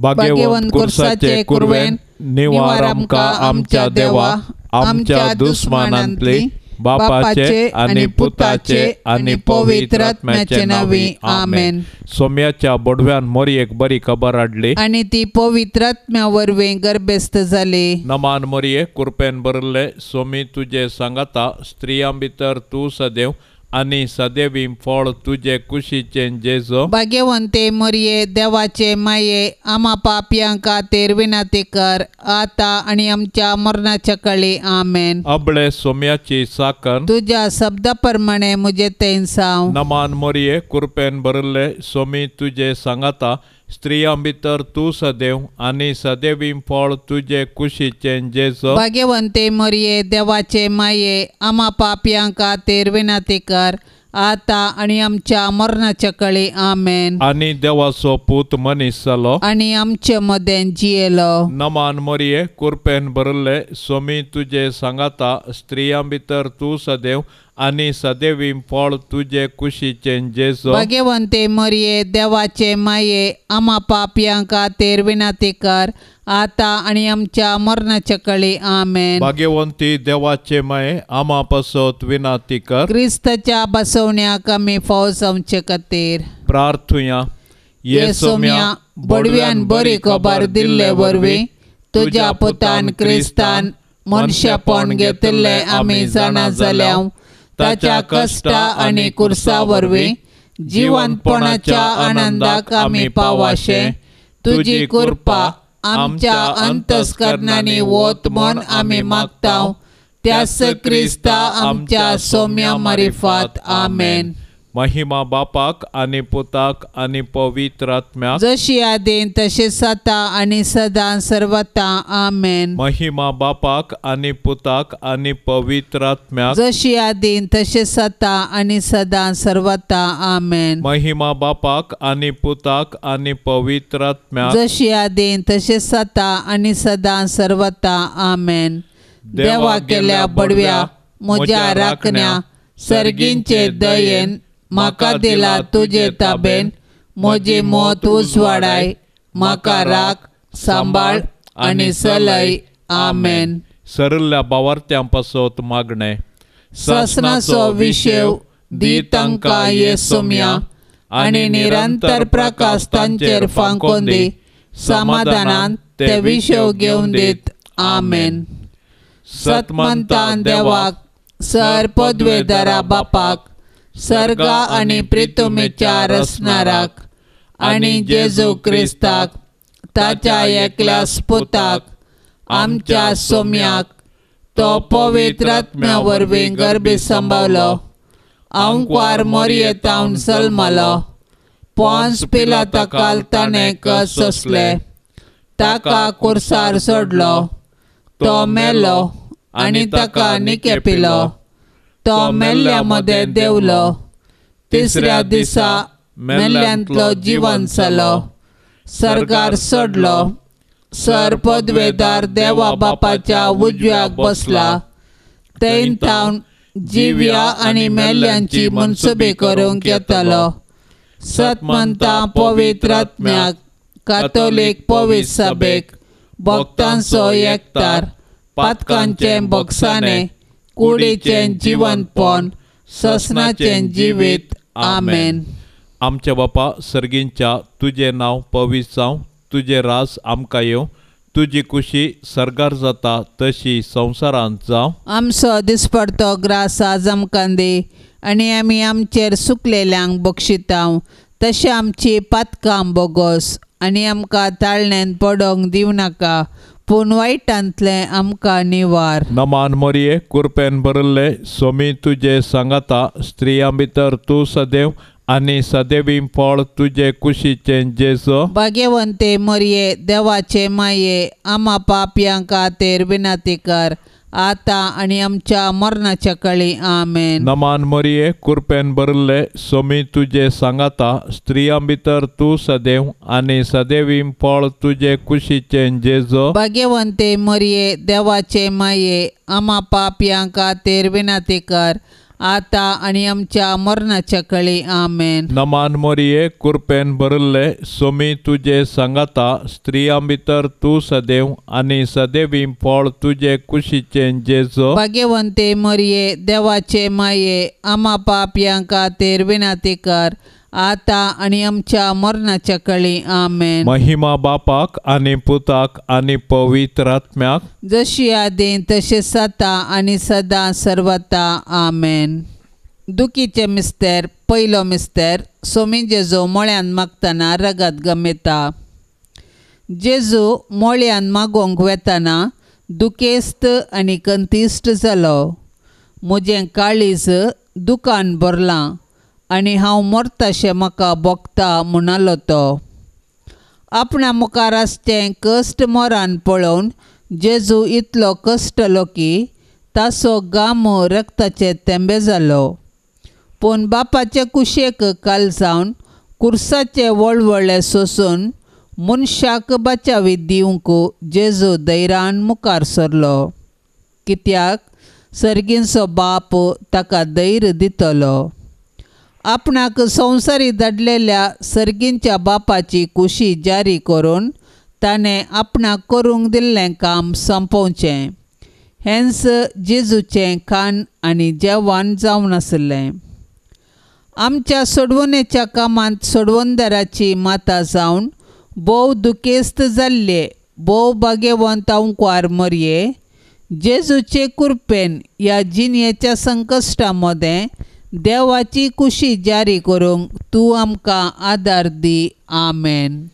भाग्यवंत कुर्साचे कुरवेन निवार आमकां आमच्या देवा आमच्या दुस्मानांतली बापाचे आनी पुताचे आनी पवित्र आत्म्याचे नांवी आमेन. सोम्याच्या बोडव्यान मोरयेक बरी खबर हाडली आनी ती पवित्र आत्म्या वरवीं गर्भस्थ जाली. नमान मोरये, कुरपेन भरिल्ले, सोमी तुजे सांगाता, स्त्रियां भितर तूं सदैव आनी सदैवी फळ तुजे कुशीचें जेजो. भाग्यवंते मोरये, देवाचे माये, आमा पापयां खातीर विनंती कर आतां आनी आमच्या मरणाच्या काळी. आमेन. अबळे सोम्याची साकन तुज्या शब्दा प्रमाणे म्हजे तें जावं. नमान मोरये, कुरपेन भरिल्ले, सोमी तुजे सांगाता, स्त्रियां भितर तूं सदैव आनी सदैवी फळ तुजे कुशीचें जेजो. भाग्यवंते मोरये, देवाचे माये, आमा पापयां खातीर विनंती कर आतां आनी आमच्या मरणाच्या काळी. आमेन. आनी देवाचो पूत मनीस जालो आनी आमचे मदें जियेलो. नमान मोरये, कुरपेन भरिल्ले, सोमी तुजे सांगाता, स्त्रियां भितर तूं सदैव आनी सदैवी फळ तुजे कुशीचें जेजो. भाग्यवंते मोरये, देवाचे माये, आमा पापयां खातीर विनंती कर आतां आनी आमच्या मरणाच्या काळी. आमेन. भाग्यवंती देवाचे माये, आमा पासत विनंती कर. क्रिस्ताच्या बसवण्याक आमी फाव जावचे खातीर प्रार्थुया. ये सोम्या, बडव्यान बरी खबर दिल्ले वरवीं तुज्या पुतान क्रिस्तान मनशापण घेतिल्लें आमी जाणा जाल्या. ताच्या कश्टा आनी कुर्सा वरवीं जिवंतपणाच्या आनंदाक आमी पावाशें तुजी कृपा आमच्या अंतस्करणांनी वत म्हूण आमी मागता. त्यास क्रिस्ता आमच्या सोम्या मारिफात. आमेन. महिमा बापाक आनी पुताक आनी पवित्र आत्म्याक, जशी आदीं तशें आतां आनी सदां सर्वता. आमेन. महिमा बापाक आनी पुताक आनी पवित्र आत्म्याक, जशी आदीं तशें आतां आनी सदां सर्वता. आमेन. महिमा बापाक आनी पुताक आनी पवित्र आत्म्याक, जशी आदीं तशें आतां आनी सदां सर्वता. आमेन. देवा केल्या बडव्या म्हज्या राखण्या सर्गींचे दयेन म्हाका दिला तुजे ताबेन म्हजी मत उजवाडाय, म्हाका राख सांबाळ आनी चलय. आमेन. सरिल्ल्या बावार्थ्यां पासत मागणें. सासणाचो विशेव दी तांकां ये सोम्या आनी निरंतर प्रकाश तांचेर फांकोन दी, समाधानान ते विशेव घेवन दीत. आमेन. सतमंतान देवाक, सर पदवेदारा बापाक, सर्गा आनी प्रितुमेच्या रचणाराक आनी जेजू क्रिस्ताक ताच्या एकल्या पुताक आमच्या सोम्याक, तो पवित्र आत्म्या वरवीं गर्भी सांबावलो, आंकवार मोरयेतावन जल्मलो, पोंस पिलाता ताणें कस सोंसले, ताका कुर्सार सोडलो, तो मेलो आनी ताका निकेपिलो, तो मेल्ल्या मदें देंवलो, तिसऱ्या दिसा मेल्ल्यांतलो जिवन जालो, सर्गार चडलो, सर पदवेदार देवा बापाच्या उजव्याक बसला, थंय थावन जिव्या आनी मेल्ल्यांची मनसुबी करूंक येतलो. सतमंता पवित्र आत्म्याक, कातोलीक पवित्र सभेक, भक्तांचो एकतार, पातकांचें बोगसाणें, कुडीचें जिवनपण, ससनाचें जिवीत. आमेन. आमच्या बापा सर्गींच्या, तुजें नांव पवित्र जावं, तुजें राज आमकां येवं, तुजी कुशी सर्गार जाता तशी संवसारांत जावं. आमचो दिसपडतो ग्रास आज आमकां दी आनी आमी आमचेर सुकलेल्यांक बक्षितांव तशें आमची पातकां बोगोस आनी आमकां ताळण्यान पडोंक दिवं नाका, पूण वायटांतलें आमकां निवार. नमान मोरये, कुरपेन भरिल्ले, सोमी तुजे सांगाता, स्त्रियां भितर तूं सदैव आनी सदैवी फळ तुजे कुशीचें जेजो. भाग्यवंते मोरये, देवाचे माये, आमा पापयां खातीर विनंती कर आतां आनी आमच्या मरणाच्या काळी. आमेन. नमान मोरये, कुरपेन भरिल्ले, सोमी तुजे सांगाता, स्त्रियां भितर तूं सदैव आनी सदैवी फळ तुजे कुशीचें जेजो. भाग्यवंते मोरये, देवाचे माये, आमा पापयां खातीर विनंती कर आतां आनी आमच्या मरणाच्या कळी. आमेन. नमान मोरये, कृपेन भरिल्ले, सोमी तुजे सांगाता, स्त्रियां भितर तूं सदैव आनी सदैवी फळ तुजे कुशीचें जेजू. भाग्यवंते मोरये, देवाचे माये, आमा पापयां खातीर विनंती कर, आतां आनी आमच्या मरणाच्या कळी. आमेन. महिमा बापाक आनी पुताक आनी पवित्र आत्म्याक, जशी आदीं तशें सता आनी सदां सर्वता. आमेन. दुखीचे मिस्तेर. पयलो मिस्तेर. सोमी जेजू मोळ्यान मागतना रगत गमेता. जेजू मोळ्यान मागोवंक वेतना दुखेस्त आनी कंतिश्ट जालो. म्हजें काळीज दुकान भरलां आनी हांव मरताशें म्हाका भोगता म्हणालो तो. आपणा मुखार आसचें कश्ट मोरान पळोवन जेजू इतलो कश्टलो की ताचो गाम रक्ताचे तेंबे जालो. पूण बापाचे कुशेक काल जावन कुर्साचे वळवळे सोसून मनशाक बचावी दिवंक जेजू धैर्यान मुखार सरलो, कित्याक सर्गींचो बाप ताका धैर्य दितलो. आपणाक संवसारी धाडलेल्या सर्गींच्या बापाची कुशी जारी करून ताणें आपणाक करूंक दिल्लें काम सोंपोवचें हेंच जेजूचें खाण आनी जेवण जावन आशिल्लें. आमच्या सोडवणेच्या कामांत सोडवणदाराची माता जावन भोव दुखेस्त जाल्ले भोव भाग्यवंत अंकवार मरये जेजूचे कृपेन ह्या जिणेच्या संकश्टा मदें देवाची कुशी जारी करूंक तूं आमकां आदार दी. आमेन.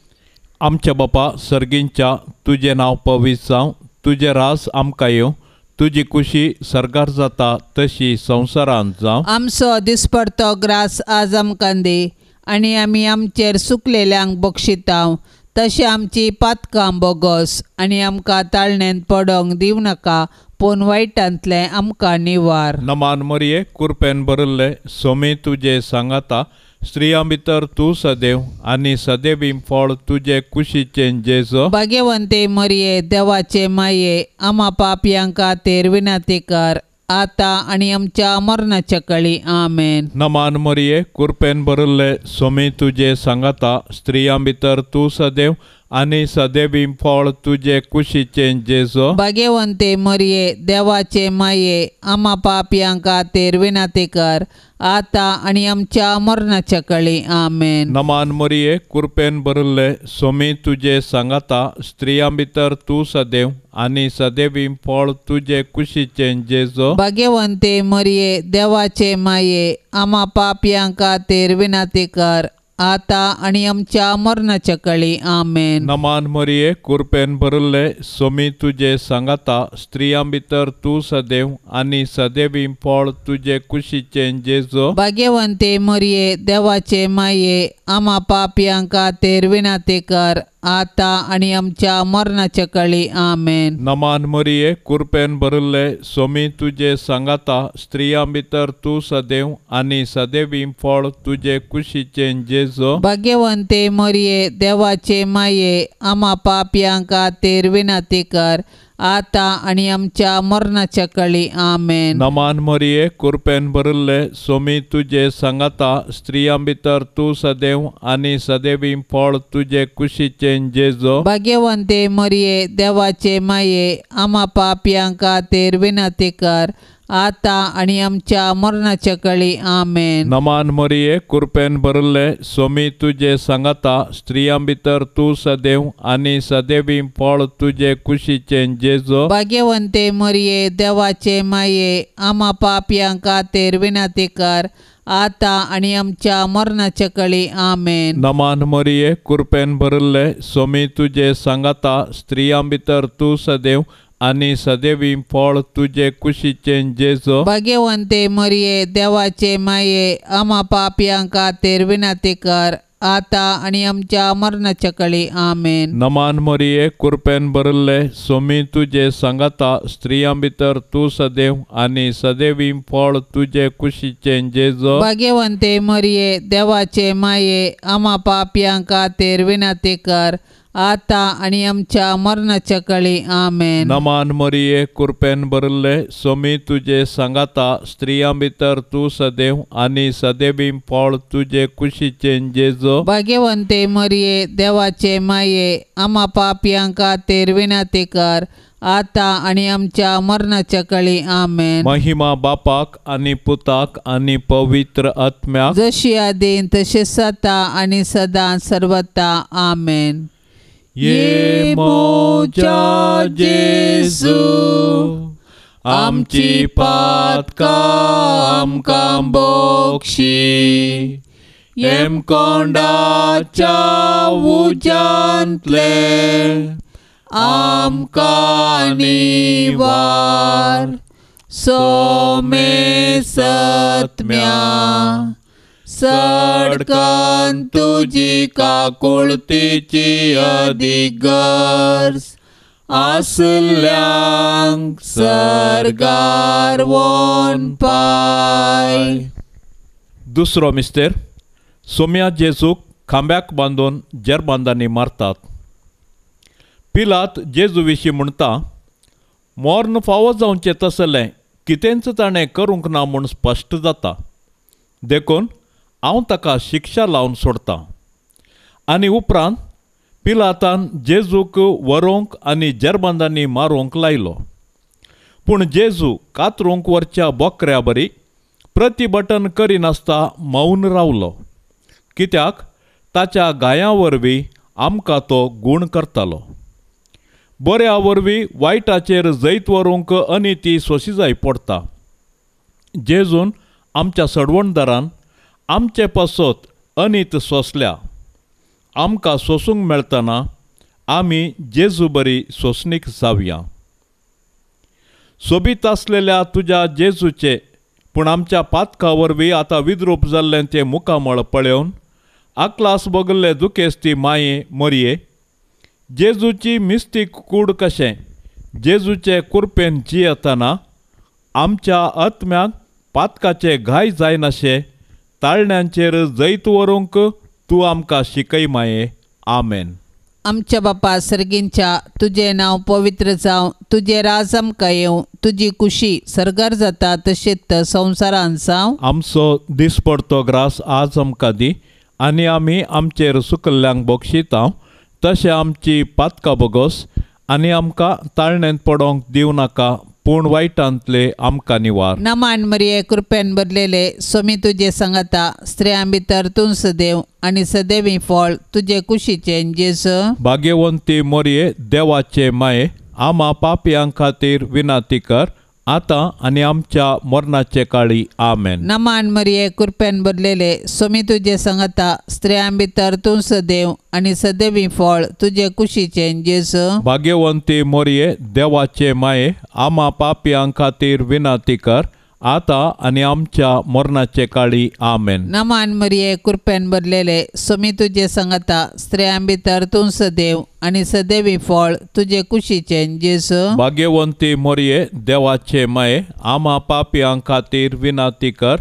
आमच्या बापा सर्गींच्या, तुजें नांव पवित्र जावं, तुजें रास आमकां येवं, तुजी कुशी सर्गार जाता तशी संवसारांत जावं. आमचो दिसपडतो ग्रास आज आमकां दी आनी आमी आमचेर सुकलेल्यांक बक्षितांव तशें आमची पातकां बोगस आनी आमकां ताळणेंत पडोंक दिवं नाका, पूण वायटांतलें आमकां निवार. नमान मरये, कृपेन भरिल्ले, सोमी तुजे सांगाता, स्त्रियां भितर तूं सदैव आनी सदैवी फळ तुजे कुशीचें जेजू. भाग्यवंते मरये, देवाचे माये, आमा पापयां खातीर विनंती कर, आतां आनी आमच्या मरणाच्या कळी. आमेन. नमान मरये, कृपेन भरिल्ले, सोमी तुजे सांगाता, स्त्रियां भितर तूं सदैव आनी सदैवी फळ तुजे कुशीचें जेजू. भाग्यवंते मरये, देवाचे माये, आमा पापयां खातीर विनंती कर, आतां आनी आमच्या मरणाच्या कळी. आमेन. नमान मरये, कृपेन भरिल्ले, सोमी तुजे सांगाता, स्त्रियां भितर तूं सदैव आनी सदैवी फळ तुजे कुशीचें जेजू. भाग्यवंते मरये, देवाचे माये, आमा पापयां खातीर विनंती कर, आतां आनी आमच्या मरणाच्या कळी. आमेन. नमान मरये, कृपेन भरिल्ले, सोमी तुजे सांगाता, स्त्रियां भितर तूं सदैव आनी सदैवी फळ तुजे कुशीचें जेजू. भाग्यवंते मरये, देवाचे माये, आमा पापयां खातीर विनंती कर, आतां आनी आमच्या मरणाच्या कळी. आमेन. नमान मरये, कृपेन भरिल्ले, सोमी तुजे सांगाता, स्त्रियां भितर तूं सदैव आनी सदैवी फळ तुजे कुशीचें जेजू. भाग्यवंते मरये, देवाचे माये, आमा पापयां खातीर विनंती कर, आतां आनी आमच्या मरणाच्या कळी. आमेन. नमान मरये, कृपेन भरिल्ले, सोमी तुजे सांगाता, स्त्रियां भितर तूं सदैव आनी सदैवी फळ तुजे कुशीचें जेजू. भाग्यवंते मरये, देवाचे माये, आमा पापयां खातीर विनंती कर, आतां आनी आमच्या मरणाच्या कळी. आमेन. नमान मरये, कृपेन भरिल्ले, सोमी तुजे सांगाता, स्त्रियां भितर तूं सदैव आनी सदैवी फळ तुजे कुशीचें जेजू. भाग्यवंते मरये, देवाचे माये, आमा पापयां खातीर विनंती कर, आतां आनी आमच्या मरणाच्या कळी. आमेन. नमान मरये, कृपेन भरिल्ले, सोमी तुजे सांगाता, स्त्रियां भितर तूं सदैव आनी सदैवी फळ तुजे कुशीचें जेजू. भाग्यवंते मरये, देवाचे माये, आमा पापयां खातीर विनंती कर, आतां आनी आमच्या मरणाच्या कळी. आमेन. नमान मरये, कृपेन भरिल्ले, सोमी तुजे सांगाता, स्त्रियां भितर तूं सदैव आनी सदैवी फळ तुजे कुशीचें जेजू. भाग्यवंते मरये, देवाचे माये, आमा पापयां खातीर विनंती कर, आतां आनी आमच्या मरणाच्या काळी. आमेन. नमान मरिये, कृपेन भरिल्ले, सोमी तुजे सांगाता, स्त्रियां भितर तूं सदैव आनी सदैवी फळ तुजे कुशीचें जेजू. भाग्यवंते मरिये, देवाचे माये, आमा पापयां खातीर विनंती कर, आतां आनी आमच्या मरणाच्या काळी. आमेन. महिमा बापाक आनी पुताक आनी पवित्र आत्म्याक, जशी आदीं तशें आतां आनी सदां सर्वता. आमेन. ये म्हज्या जेजू, आमची पातकां आमकां बक्षी, हेमकोंडाच्या उज्यांतले आमकां निवार, सोमे सत्म्या सडकन तुजी काकुळतीची अदीक गरज आसल्यांक सर्गार वोन पाय. दुसरो मिस्तेर, सोम्या जेजूक खांब्याक बांदून जेरबांदांनी मारतात. पिलात जेजू विशीं म्हणटा, मर्ण फावो जावचें तसलें कितेंच ताणें करूंक ना म्हूण स्पश्ट जाता, देखून हांव ताका शिक्षा लावन सोडतां. आनी उपरांत पिलातान जेजूक व्हरूंक आनी जेरबांदांनी मारूंक लायलो. पूण जेजू कातरूंक व्हरच्या बोकऱ्या बरी प्रतिबटन करिनासता मौन रावलो, कित्याक ताच्या गायां वरवीं आमकां तो गूण करतालो. बऱ्या वरवीं वायटाचेर जैत व्हरूंक अनिती सोशी जाय पडटा. जेजून आमच्या सडवणदारान आमचे पासत अनीत सोंसल्या. आमकां सोसूंक मेळटना आमी जेजू बरी सोंसणीक जावया. सोबीत आसलेल्या तुज्या जेजूचे पूण आमच्या पातका वरवीं आतां विद्रूप जाल्लें तें मुखामळ पळोवन आकलास बगल्ले दुखेस्ती माये मरये, जेजूची मिस्तीक कूड कशें जेजूचे कुरपेन जियेतना आमच्या आत्म्याक पातकाचे घाय जायनाशे ताळण्यांचेर जैत व्हरूंक तूं आमकां शिकय माये. आमेन. आमच्या बापा सर्गींच्या, तुजें नांव पवित्र जावं, तुजें राज आमकां येवं, तुजी कुशी सर्गार जाता तशेंच संवसारांत जावं. आमचो दिसपडतो ग्रास आज आमकां दी, आनी आमी आमचेर सुकल्ल्यांक बक्षिता तशें आमची पातकां बोगस, आनी आमकां ताळण्यांत पडोंक दिवं नाका, पूण वायटांतले आमकां निवार. नमान मरिये, कृपेन भरलेले, सोमी तुजे सांगाता, स्त्रियां भितर तूं सदैव आनी सदैवी फळ तुजे कुशीचें जेजू. भाग्यवंती मरिये, देवाचे माये, आमा पापयां खातीर विनंती कर, आतां आनी आमच्या मरणाचे काळी. आमेन. नमान मरिये, कृपेन भरलेले, सोमी तुजे सांगाता, स्त्रियां भितर तूं सदैव आनी सदैवी फळ तुजे कुशीचें जेजू. भाग्यवंती मरिये, देवाचे माये, आमा पापयां खातीर विनंती कर, आतां आनी आमच्या मरणाचे काळी. आमेन. नमान मरिये, कृपेन भरलेले, सोमी तुजे सांगाता, स्त्रियां भितर तूं सदैव आनी सदैवी फळ तुजे कुशीचें जेजू. भाग्यवंती मरिये, देवाचे माये, आमा पापयां खातीर विनंती कर,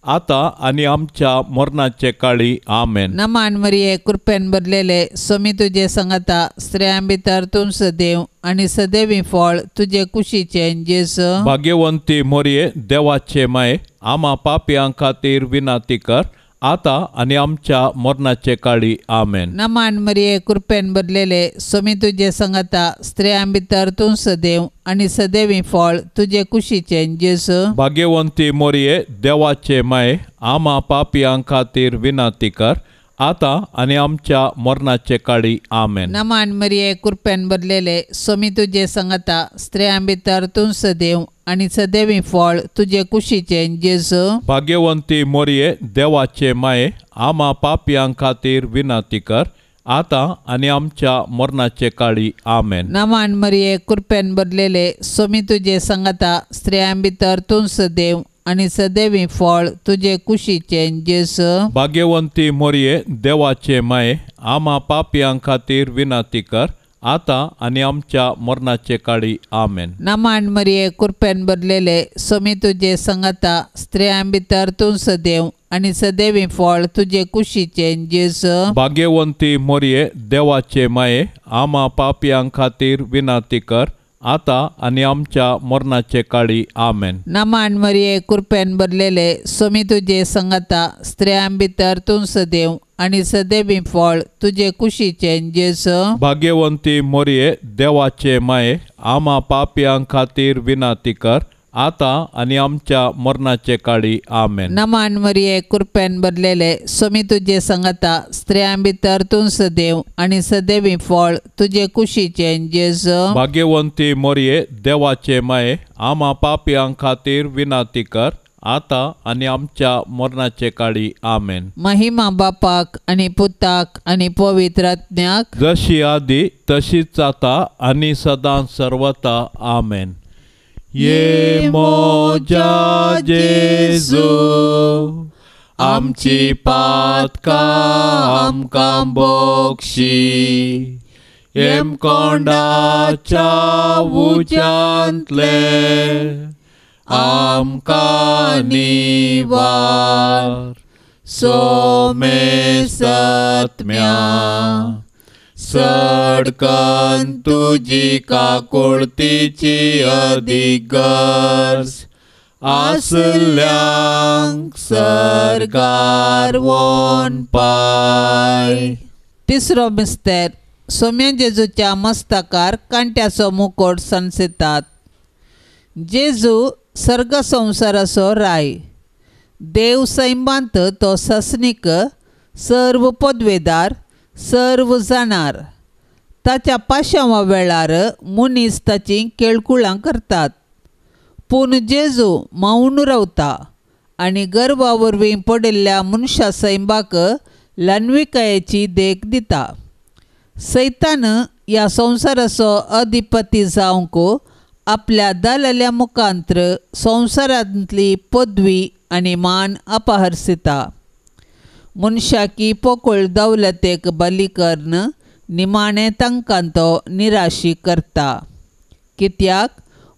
आतां आनी आमच्या मरणाचे काळी. आमेन. नमान मरिये, कृपेन भरलेले, सोमी तुजे सांगाता, स्त्रियां भितर तूं सदैव आनी सदैवी फळ तुजे कुशीचें जेजू. भाग्यवंती मरिये, देवाचे माये, आमा पापयां खातीर विनंती कर, आतां आनी आमच्या मरणाचे काळी. आमेन. नमान मरिये, कृपेन भरलेले, सोमी तुजे सांगाता, स्त्रियां भितर तूं सदैव आनी सदैवी फळ तुजे कुशीचें जेजू. भाग्यवंती मरिये, देवाचे माये, आमा पापयां खातीर विनंती कर, आतां आनी आमच्या मरणाचे काळी. आमेन. नमान मरिये, कृपेन भरलेले, सोमी तुजे सांगाता, स्त्रियां भितर तूं सदैव आनी सदैवी फळ तुजे कुशीचें जेजू. भाग्यवंती मरिये, देवाचे माये, आमा पापयां खातीर विनंती कर, आतां आनी आमच्या मरणाचे काळी. आमेन. नमान मरिये, कृपेन भरलेले, सोमी तुजे सांगाता, स्त्रियां भितर तूं सदैव आनी सदैवी फळ तुजे कुशीचें जेजू. भाग्यवंती मरिये, देवाचे माये, आमा पापयां खातीर विनंती कर, आतां आनी आमच्या मरणाचे काळी. आमेन. नमान मरिये, कृपेन भरलेले, सोमी तुजे सांगाता, स्त्रियां भितर तूं सदैव आनी सदैवी फळ तुजे कुशीचें जेजू. भाग्यवंती मोरये देवाचे माये, आमा पापयां खातीर विनंती कर आता आनी आमच्या मरणाचे काळी. आमेन. नमान मरिये, कृपेन भरलेले, स्वामी तुजे संगता, स्त्रियां भितर तूं सदैव आनी सदैवी फळ तुजे कुशीचें जेजू. भाग्यवंती मोरये देवाचे माये, आमा पापयां खातीर विनंती कर आता आनी आमच्या मरणाचे काळी. आमेन. नमान मरिये, कृपेन भरलेले, स्वामी तुजे संगता, स्त्रियां भितर तूं सदैव आनी सदैवी फळ तुजे कुशीचें जेजू. भाग्यवंती मोरये देवाचे माये, आमा पापयां खातीर विनंती कर आता आनी आमच्या मरणाचे काळी. आमेन. महिमा बापाक आनी पुताक आनी पवित्र आत्म्याक, जशी आदी तशीच आता आनी सदां सर्वता. आमेन. ये मोजा जेजू, आमची पातकां आमकां बक्षी, हेमकोंडाच्या उज्यांतले आमकां निवार. सोमेसत्म्या सडकन तुजी काकुळतीची अदीक गरज आसल्यांक सर्गार वोन पाय. तिसरो मिस्तेर. सोम्या जेजूच्या मस्तकार कांट्याचो मुकोट सनसितात. जेजू सर्ग संवसाराचो राय, देव सैमांत तो ससनीक, सर्व पदवेदार, सर्व जाणार. ताच्या पाशांवा वेळार मनीस ताची केळकुळां करतात, पूण जेजू मौन रावता आनी गर्वा वरवीं पडिल्ल्या मनशा सैमाक ल्हानविकायेची देख दिता. सैतान ह्या संवसाराचो अधिपती जावंक आपल्या दलाल्या मुखांत्र संवसारांतली पदवी आनी मान अपहरसिता. मनशाकी पोकळ दौलतेक बली करून निमाणें तांकां तो निराशी करता, कित्याक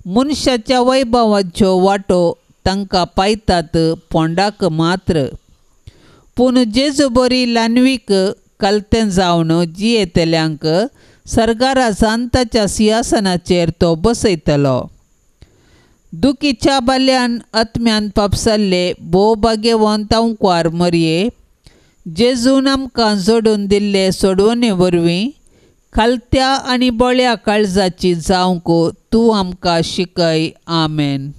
मनशाच्या वैभवाच्यो वाटो तांकां पायतात पोंडाक मात्र. पूण जेजू बरी ल्हानवीक कलतें जावन जियेतल्यांक सर्गारा ताच्या सिंहासनाचेर तो बसयतलो. दुखीच्या बाल्यान आत्म्यान पापसल्ले भोव भाग्यवंत अंकवार मरये, जेजून आमकां जोडून दिल्ले सोडवणे वरवीं खालत्या आनी बळ्या काळजाची जावंक तूं आमकां शिकय. आमेन.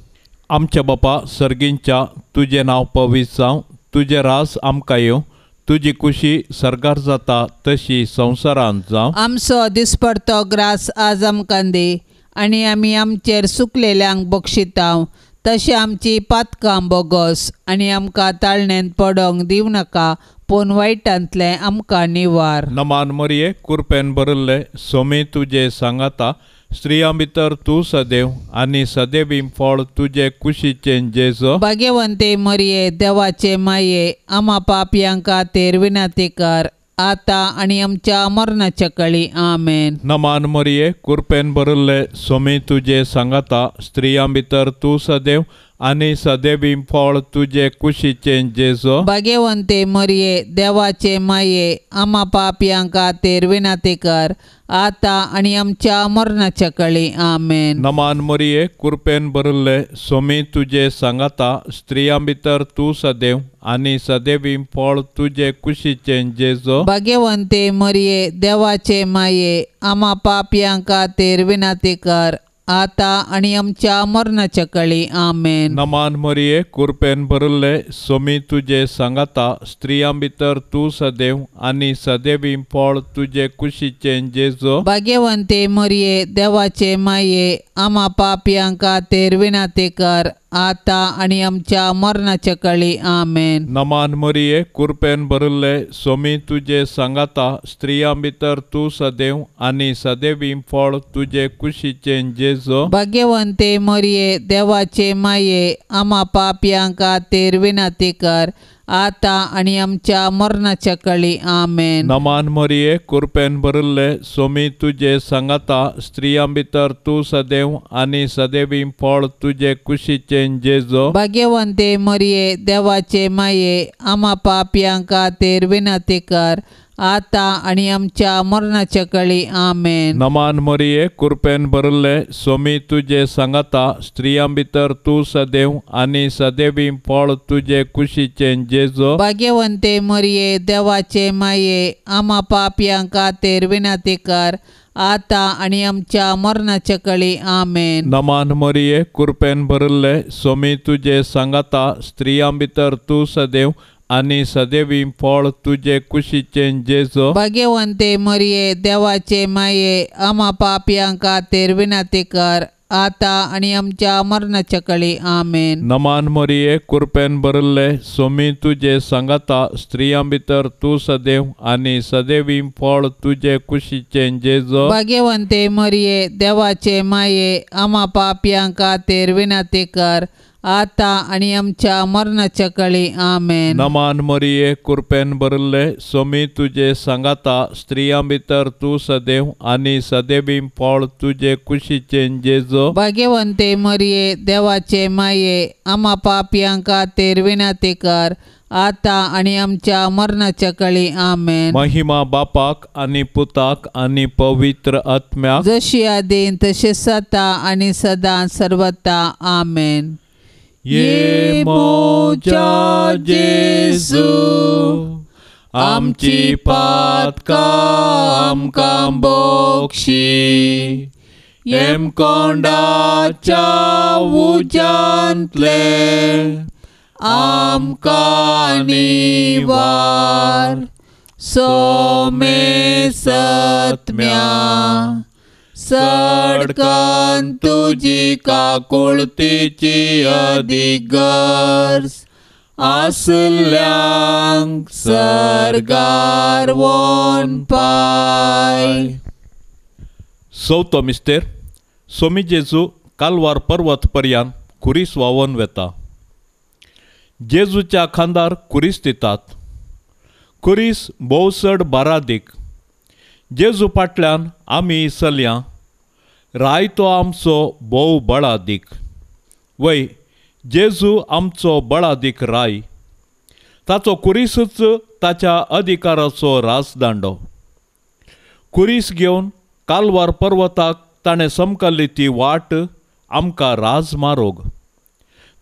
आमच्या बापा सर्गींच्या, तुजें नांव पवित्र जावं, तुजें रास आमकां येवं, तुजी कुशी सर्गार जाता तशी संवसारांत जावं. आमचो दिसपडतो ग्रास आज आमकां दी आनी आमी आमचेर सुकलेल्यांक बक्षितांव तशें आमची पातकां बोगस आनी आमकां ताळणेंत पडोंक दिवं नाका, पूण वायटांतलें आमकां निवार. नमान मरिये, कुरपेन भरिल्ले, सोमी तुजे सांगाता, स्त्रियां भितर तूं सदैव आनी सदैवी फळ तुजे कुशीचें जेजू. भाग्यवंते मरिये, देवाचे माये, आमा पापयां खातीर विनंती कर आता आनी आमच्या मरणाच्या कळी. आमेन. नमान मरिये, कुरपेन भरिल्ले, सोमी तुजे सांगाता, स्त्रियां भितर तूं सदैव आनी सदैवी फळ तुजे कुशीचें जेजू. भाग्यवंते मरिये, देवाचे माये, आमा पापयां खातीर विनंती कर आता आनी आमच्या मरणाच्या कळी. आमेन. नमान मरिये, कुरपेन भरिल्ले, सोमी तुजे सांगाता, स्त्रियां भितर तूं सदैव आनी सदैवी फळ तुजे कुशीचें जेजू. भाग्यवंते मरिये, देवाचे माये, आमा पापयां खातीर विनंती कर आता आनी आमच्या मरणाच्या कळी. आमेन. नमान मरिये, कुरपेन भरिल्ले, सोमी तुजे सांगाता, स्त्रियां भितर तूं सदैव आनी सदैवी फळ तुजे कुशीचें जेजू. भाग्यवंते मरिये, देवाचे माये, आमा पापयां खातीर विनंती कर आता आनी आमच्या मरणाच्या कळी. आमेन. नमान मरिये, कुरपेन भरिल्ले, सोमी तुजे सांगाता, स्त्रियां भितर तूं सदैव आनी सदैवी फळ तुजे कुशीचें जेजू. भाग्यवंते मरिये, देवाचे माये, आमा पापयां खातीर विनंती कर आतां आनी आमच्या मरणाच्या कळी. आमेन. नमान मरिये, कृपेन भरिल्ले, सोमी तुजे सांगाता, स्त्रियां भितर तूं सदैव आनी सदैवी फळ तुजे कुशीचें जेजो. भाग्यवंते मरिये, देवाचे माये, आमा पापयां खातीर विनंती कर, आतां आनी आमच्या मरणाच्या कळी. आमेन. नमान मरिये, कृपेन भरिल्ले, सोमी तुजे सांगाता, स्त्रियां भितर तूं सदैव आनी सदैवी फळ तुजे कुशीचें जेजो. भाग्यवंते मरिये, देवाचे माये, आमा पापयां खातीर विनंती कर, आतां आनी आमच्या मरणाच्या कळी. आमेन. नमान मरिये, कृपेन भरिल्ले, सोमी तुजे सांगाता, स्त्रियां भितर तूं सदैव आनी सदैवी फळ तुजे कुशीचें जेजो. भाग्यवंते मरिये, देवाचे माये, आमा पापयां खातीर विनंती कर, आतां आनी आमच्या मरणाच्या कळी. आमेन. नमान मरिये, कृपेन भरिल्ले, सोमी तुजे सांगाता, स्त्रियां भितर तूं सदैव आनी सदैवी फळ तुजे कुशीचें जेजो. भाग्यवंते मरिये, देवाचे माये, आमा पापयां खातीर विनंती कर, आतां आनी आमच्या मरणाच्या कळी. आमेन. नमान मरिये, कृपेन भरिल्ले, सोमी तुजे सांगाता, स्त्रियां भितर तूं सदैव आनी सदैवी फळ तुजे कुशीचें जेजो. भाग्यवंते मरिये, देवाचे माये, आमा पापयां खातीर विनंती कर, आतां आनी आमच्या मरणाच्या कळी. आमेन. महिमा बापाक आनी पुताक आनी पवित्र आत्म्याक, जशी आदीं तशें आतां आनी सदां सर्वता. आमेन. ये मोजा जेजू, आमची पातकां आमकां बोक्षी, हेमकोंडाच्या उज्यांतले आमकां निवार, सोमे सत्म्या सडकन तुजी काकुळतीची अदीक गरज आसल्यांक सर्गार वोन पाय. चवथो मिस्तेर. सोमी जेजू कालवार पर्वत पर्यान खुरीस व्हांवोन वेता. जेजूच्या खांदार खुरीस दितात. खुरीस भोव चड बारादीक. जेजू फाटल्यान आमी चलया, राय तो आमचो भोव बळादीक. वय, जेजू आमचो बळादीक राय. ताचो खुरीसूच ताच्या अधिकाराचो राजदांडो. खुरीस घेवन कालवार पर्वताक ताणें समकल्ली ती वाट आमकां राजमारोग.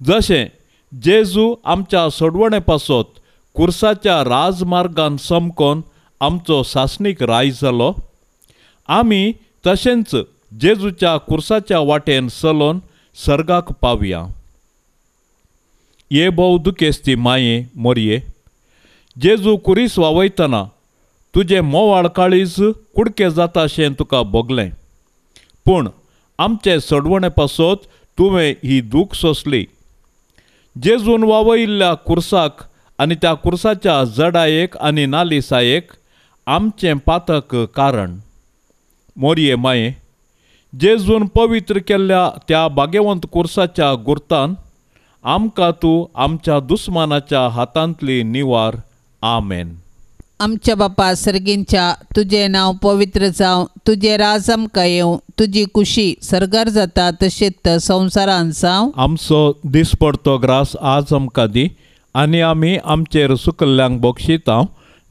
जशें जेजू आमच्या सोडवणे पासत खुर्साच्या राजमार्गान समकोन आमचो सासणीक राय जालो, आमी तशेंच जेजूच्या खुर्साच्या वाटेन चलोन सर्गाक पावया. ये भोव दुखेस्ती माये मोरये, जेजू खुरीस वावयतना तुजें मोवाळ काळीज कुडके जाता अशें तुका भोगलें, पूण आमचे सोडवणे पासत तुवें ही दूख सोंसली. जेजून वावयिल्ल्या खुर्साक आनी त्या खुर्साच्या जडायेक आनी नालिसायेक आमचें पातक कारण. मोरये माये, जेजून पवित्र केल्ल्या त्या भाग्यवंत खुर्साच्या गुर्तान आमकां तूं आमच्या दुस्मानाच्या हातांतली निवार. आमेन. आमच्या बापा सर्गींच्या, तुजें नांव पवित्र जावं, तुजें राज आमकां येवं, तुजी कुशी सर्गार जाता तशेंच संवसारांत जावं. आमचो दिसपडतो ग्रास आज आमकां दी, आनी आमी आमचेर सुकल्ल्यांक बक्षिता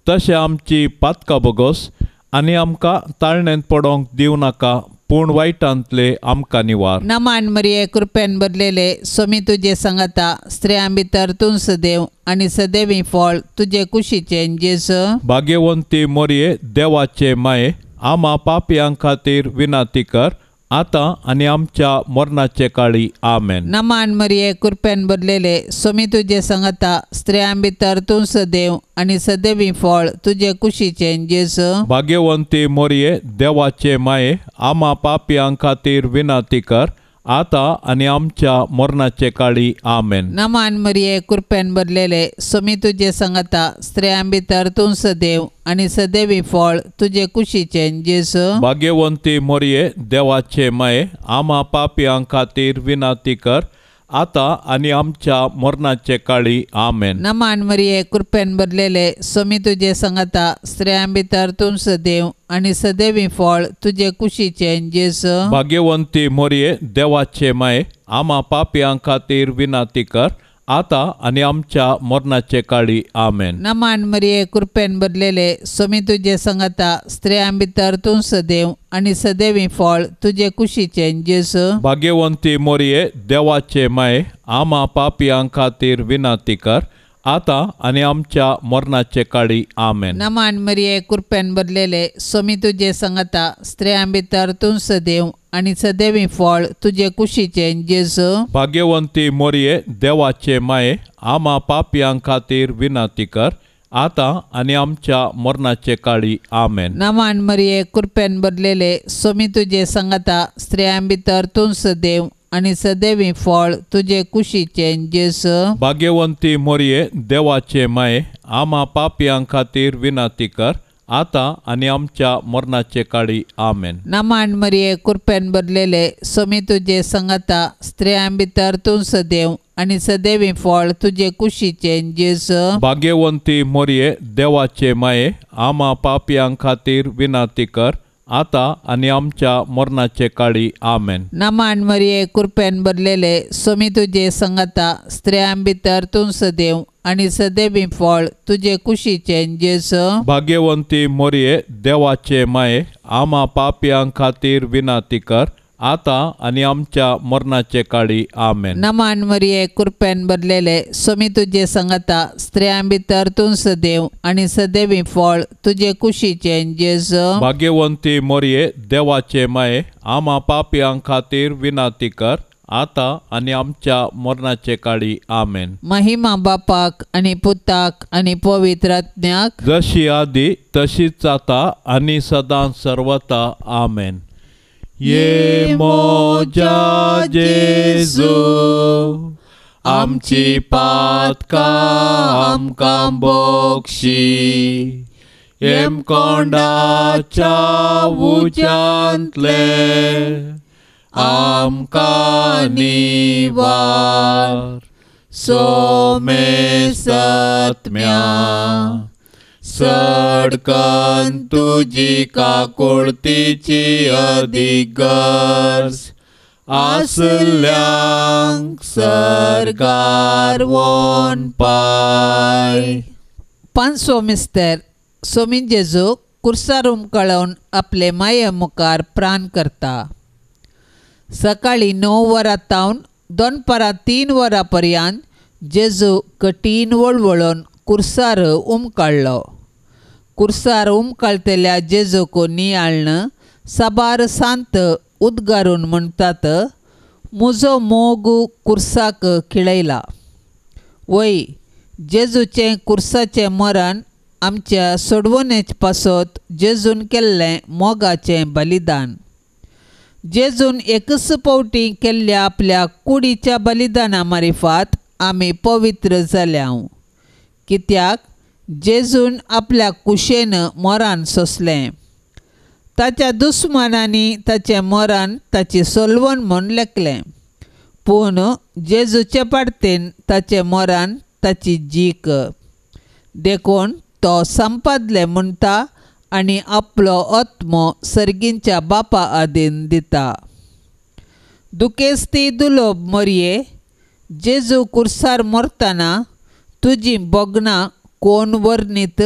तशें आमची पातकां बोगस, आनी आमकां ताळण्यांत पडोंक दिवं नाका, पूण वायटांतले आमकां निवार. नमान मरिये, कृपेन भरलेले, सोमी तुजे सांगाता, स्त्रियां भितर तूं सदैव आनी सदैवी फळ तुजे कुशीचें जेजू. भाग्यवंती मोरये, देवाचे माये, आमा पापयां खातीर विनंती कर, आतां आनी आमच्या मरणाचे काळी. आमेन. नमान मरिये, कृपेन भरलेले, सोमी तुजे सांगाता, स्त्रियां भितर तूं सदैव आनी सदैवी फळ तुजे कुशीचें जेजू. भाग्यवंती मोरये, देवाचे माये, आमा पापयां खातीर विनंती कर, आतां आनी आमच्या मरणाचे काळी. आमेन. नमान मरिये, कृपेन भरलेले, सोमी तुजे सांगाता, स्त्रियां भितर तूं सदैव आनी सदैवी फळ तुजे कुशीचें जेजू. भाग्यवंती मोरये, देवाचे माये, आमा पापयां खातीर विनंती कर, आतां आनी आमच्या मरणाचे काळी. आमेन. नमान मरिये, कृपेन भरलेले, स्वामी तुजे संगता, स्त्रियां भितर तूं सदैव आनी सदैवी फळ तुजे कुशीचें जेजू. भाग्यवंती मोरये, देवाचे माये, आमा पापयां खातीर विनंती कर, आतां आनी आमच्या मरणाचे काळी. आमेन. नमान मरिये, कृपेन भरलेले, स्वामी तुजे संगता, स्त्रियां भितर तूं सदैव आनी सदैवी फळ तुजे कुशीचें जेजू. भाग्यवंती मोरये, देवाचे माये, आमा पापयां खातीर विनंती कर, आतां आनी आमच्या मरणाचे काळी. आमेन. नमान मरिये, कृपेन भरलेले, स्वामी तुजे संगता, स्त्रियां भितर तूं सदैव आनी सदैवी फळ तुजे कुशीचें जेजू. भाग्यवंती मोरये, देवाचे माये, आमा पापयां खातीर विनंती कर, आतां आनी आमच्या मरणाचे काळी. आमेन. नमान मरिये, कृपेन भरलेले, स्वामी तुजे संगता, स्त्रियां भितर तूं सदैव आनी सदैवी फळ तुजे कुशीचें जेजू. भाग्यवंती मोरये, देवाचे माये, आमा पापयां खातीर विनंती कर, आतां आनी आमच्या मरणाचे काळी. आमेन. नमान मरिये, कृपेन भरलेले, स्वामी तुजे संगता, स्त्रियां भितर तूं सदैव आनी सदैवी फळ तुजे कुशीचें जेजू. भाग्यवंती मोरये, देवाचे माये, आमा पापयां खातीर विनंती कर, आतां आनी आमच्या मरणाचे काळी. आमेन. नमान मरिये, कृपेन भरलेले, स्वामी तुजे संगता, स्त्रियां भितर तूं सदैव आनी सदैवी फळ तुजे कुशीचें जेजू. भाग्यवंती मोरये, देवाचे माये, आमा पापयां खातीर विनंती कर, आतां आनी आमच्या मरणाचे काळी. आमेन. नमान मरिये, कृपेन भरलेले, स्वामी तुजे संगता, स्त्रियां भितर तूं सदैव आनी सदैवी फळ तुजे कुशीचें जेजू. भाग्यवंती मोरये, देवाचे माये, आमा पापयां खातीर विनंती कर, आतां आनी आमच्या मरणाचे काळी. आमेन. महिमा बापाक आनी पुताक आनी पवित्र आत्म्याक, जशी आदी तशीच आतां आनी सदां सर्वता. आमेन. ये मोजा जेजू, आमची पातकां आमकां बक्षी, हेमकोंडाच्या उज्यांतले आमकां निवार. सोमे सत्म्या सडकन तुजी काकुळतीची अदीक गरज आसल्यांक सरकार वोन पाय. पांचवो मिस्तर सोमी जेजू कुर्सार उमकळोवन आपले माये मुखार प्राण करता. सकाळी 9 वरां तावन दनपारां 3 वरां पर्यंत जेजू कठीण वळवळून कुर्सार उमकाळ्ळो. कुर्सार उमकाळतल्या जेजूक नियाळ्न साबार सांत उद्गारून म्हणटात, म्हजो मोग कुर्साक खिळयला. वय, जेजूचें कुर्साचें मरण आमच्या सोडवणेच पासत जेजून केल्लें मोगाचें बलिदान. जेजून एकच पावटी केल्ल्या आपल्या कुडीच्या बलिदाना मारिफात आमी पवित्र जाल्या. कित्याक जेजून आपल्या कुशेन मरण सोंसलें. ताच्या दुस्मानांनी ताचें मरण ताची सोलवण म्हूण लेखलें, पूण जेजूचे पाडतेन ताचें मरण ताची जीक. देखून तो संपादले म्हणटा आनी आपलो आत्मो सर्गींच्या बापा आदीन दिता. दुखेस्ती दुलोब मरये, जेजू कुर्सार मरतना तुजी भोगणां कोण वर्णीत?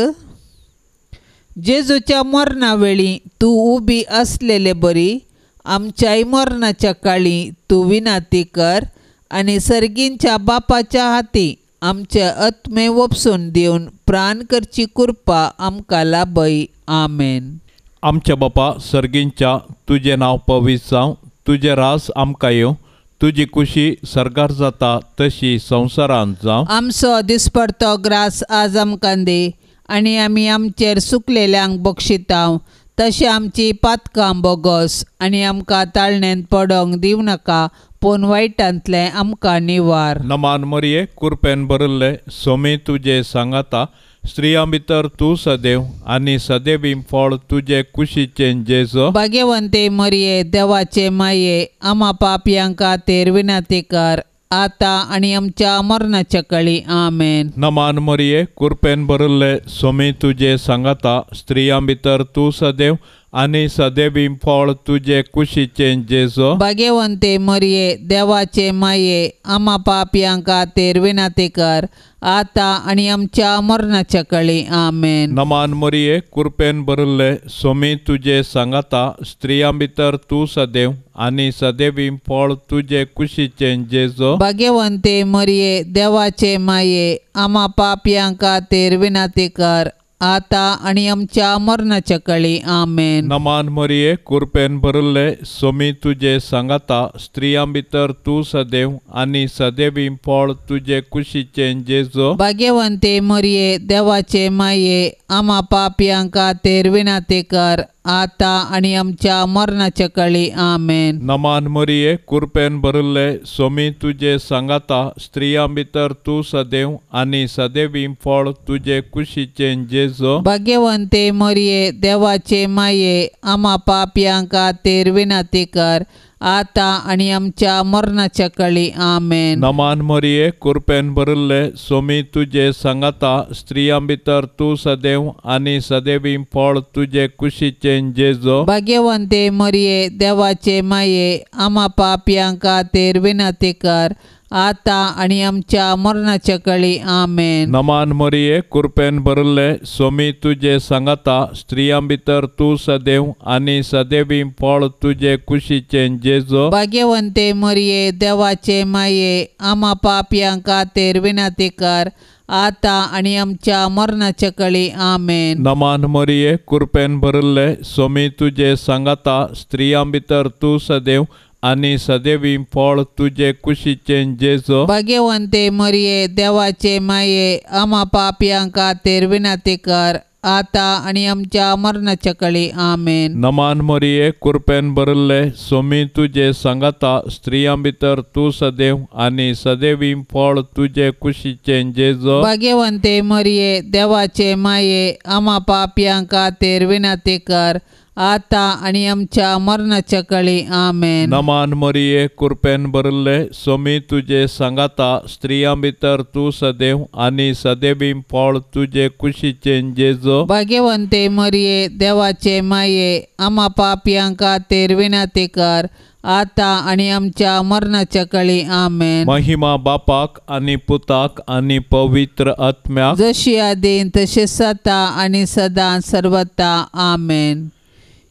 जेजूच्या मरणा वेळी तूं उबी आसलेले बरी आमच्याय मरणाच्या काळी तूं विनंती कर आनी सर्गींच्या बापाच्या हाती आमचे आत्मे वपसून दिवन प्राण करची कृपा आमकां लाभय. आमेन. आमच्या बापा सर्गींच्या, तुजें नांव पवित्र जावं, तुजें रास आमकां येवं, तुजी कुशी सर्गार जाता तशी संवसारांत जावं. आमचो दिसपडतो ग्रास आज आमकां दी आनी आमी आमचेर सुकलेल्यांक बक्षितांव तशें आमची पातकां बोगस आनी आमकां ताळणेंत पडोंक दिवं नाका, पूण वायटांतलें आमकां निवार. नमान मरिये, कुरपेन भरिल्ले, सोमी तुजे सांगाता, स्त्रियां भितर तूं सदैव आनी सदैवी फळ तुजे कुशीचें जेजू. भाग्यवंते मरिये, देवाचे माये, आमा पापयांक खातीर विनंती कर आतां आनी आमच्या मरणाच्या कळी. आमेन. नमान मरिये, कृपेन भरिल्ले, स्वामी तुजे सांगाता, स्त्रियां भितर तूं सदैव आनी सदैवी फळ तुजे कुशीचें जेजो. भाग्यवंते मरिये, देवाचे माये, आमा पापयां खातीर विनंती कर, आतां आनी आमच्या मरणाच्या कळी. आमेन. नमान मरिये, कृपेन भरिल्ले, स्वामी तुजे सांगाता, स्त्रियां भितर तूं सदैव आनी सदैवी फळ तुजे कुशीचें जेजो. भाग्यवंते मरिये, देवाचे माये, आमा पापयां खातीर विनंती कर, आतां आनी आमच्या मरणाच्या कळी. आमेन. नमान मरिये, कृपेन भरिल्ले, स्वामी तुजे सांगाता, स्त्रियां भितर तूं सदैव आनी सदैवी फळ तुजे कुशीचें जेजो. भाग्यवंते मरिये, देवाचे माये, आमा पापयां खातीर विनंती कर, आतां आनी आमच्या मरणाच्या कळी. आमेन. नमान मरिये, कृपेन भरिल्ले, स्वामी तुजे सांगाता, स्त्रियां भितर तूं सदैव आनी सदैवी फळ तुजे कुशीचें जेजो. भाग्यवंते मरिये, देवाचे माये, आमा पापयां खातीर विनंती कर, आतां आनी आमच्या मरणाच्या कळी. आमेन. नमान मरिये, कृपेन भरिल्ले, स्वामी तुजे सांगाता, स्त्रियां भितर तूं सदैव आनी सदैवी फळ तुजे कुशीचें जेजो. भाग्यवंते मरिये, देवाचे माये, आमा पापयां खातीर विनंती कर, आतां आनी आमच्या मरणाच्या कळी. आमेन. नमान मरिये, कृपेन भरिल्ले, स्वामी तुजे सांगाता, स्त्रियां भितर तूं सदैव आनी सदैवी फळ तुजे कुशीचें जेजो. भाग्यवंते मरिये, देवाचे माये, आमा पापयां खातीर विनंती कर, आतां आनी आमच्या मरणाच्या कळी. आमेन. नमान मरिये, कृपेन भरिल्ले, स्वामी तुजे सांगाता, स्त्रियां भितर तूं सदैव आनी सदैवी फळ तुजे कुशीचें जेजो. भाग्यवंते मरिये, देवाचे माये, आमा पापयां खातीर विनंती कर, आतां आनी आमच्या मरणाच्या कळी. आमेन. नमान मरिये, कृपेन भरिल्ले, स्वामी तुजे सांगाता, स्त्रियां भितर तूं सदैव आनी सदैवी फळ तुजे कुशीचें जेजो. भाग्यवंते मरिये, देवाचे माये, आमा पापयां खातीर विनंती कर, आतां आनी आमच्या मरणाच्या कळी. आमेन. नमान मरिये, कृपेन भरिल्ले, स्वामी तुजे सांगाता, स्त्रियां भितर तूं सदैव आनी सदैवी फळ तुजे कुशीचें जेजो. भाग्यवंते मरिये, देवाचे माये, आमा पापयां खातीर विनंती कर, आतां आनी आमच्या मरणाच्या कळी. आमेन. महिमा बापाक आनी पुताक आनी पवित्र आत्म्याक, जशी आदीं तशें आतां आनी सदां सर्वता. आमेन.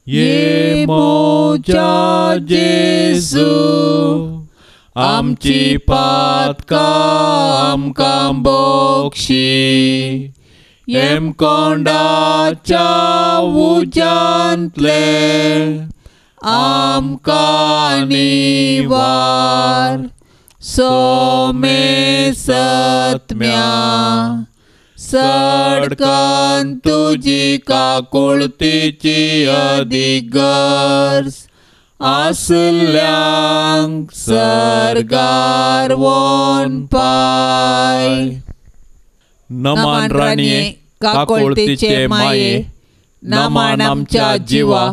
ये मोजा जेजू, आमची पातकां आमकां बक्षी, येमकोंडाच्या उज्यांतले आमकां निवार, सोमे सत्म्या सडकन तुजी काकुळतीची अदीक गरज आसल्यांक सर्गार वोन पाय. नमान राणये, काकुळतीचे माये, नमान आमच्या जिवा,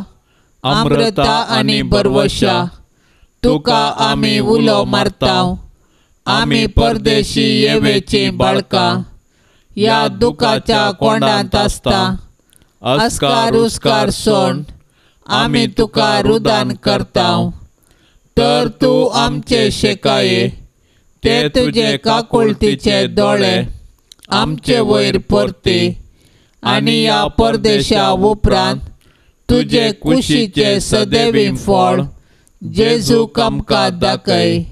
अमृता आनी बरवशा, तुका आमी उलो मारता, आमी परदेशी येवेची बाळकां, ह्या दुखाच्या कोंडांत आसता, अस्कार उस्कार सोण आमी तुका रुदान करता, तर तूं आमचे शेकाये, ते तुजे काकुळतीचे दोळे आमचे वयर परती, आनी ह्या परदेशा उपरांत तुजे कुशीचे सदैवी फळ जेजूक आमकां दाखय.